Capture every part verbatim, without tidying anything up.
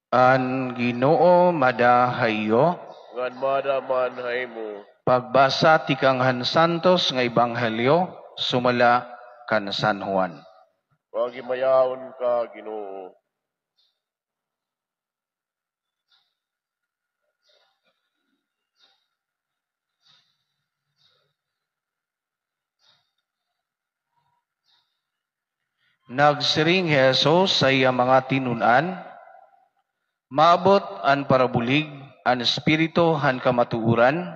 An Ginoo mada ha iyo. Ngan mada man ha imo. Pagbasa tikang han Santos nga Ebanghelyo sumala kan San Juan. Paghimayaon ka, Ginoo. Nagsiring hi Jesus ha iya mga tinun-an, "Maabot an parabulig, an espiritu han kamatuoran,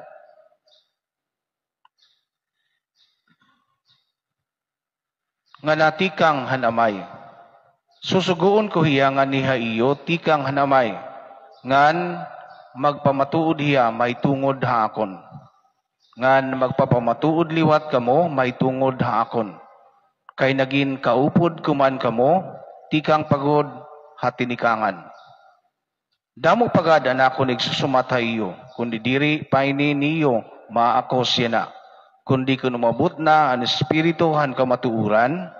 nga natikang han Amay. Susugoon ko hiya nganhi ha iyo tikang han Amay, ngan magpamatuod hiya mahitungod ha akon. Ngan magpapamatuod liwat kamo mahitungod ha akon, kay nagin kaupod ko man kamo tikang pa gud ha tinikangan. Damo pa gad an akon igsusumat ha iyo, kundi diri pa ini niyo maakos yana. Kundi kon umabot na an Espiritu han kamatuoran,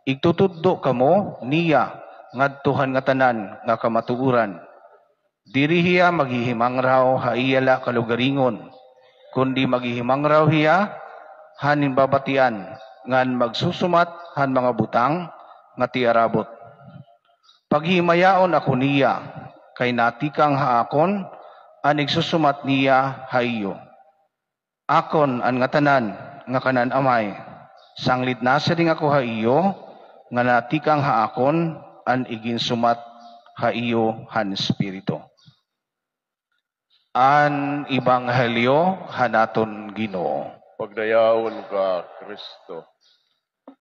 igtutudlo kamo niya ngadto han ngatanan nga kamatuoran. Diri hiya maghihimangraw ha iya la kalugaringon, kundi maghihimangraw hiya han ginbabatian, ngan magsusumat han mga butang nga tiarabot. Paghimayaon ako niya, kay natikang ha akon an igsusumat niya ha iyo. Akon an ngatanan nga kanan Amay, sanglit nasiring ako ha iyo, nga natikang ha akon an iginsumat ha iyo han Espiritu." An Ebanghelyo han aton Ginoo. Pagdayaon ka, Kristo.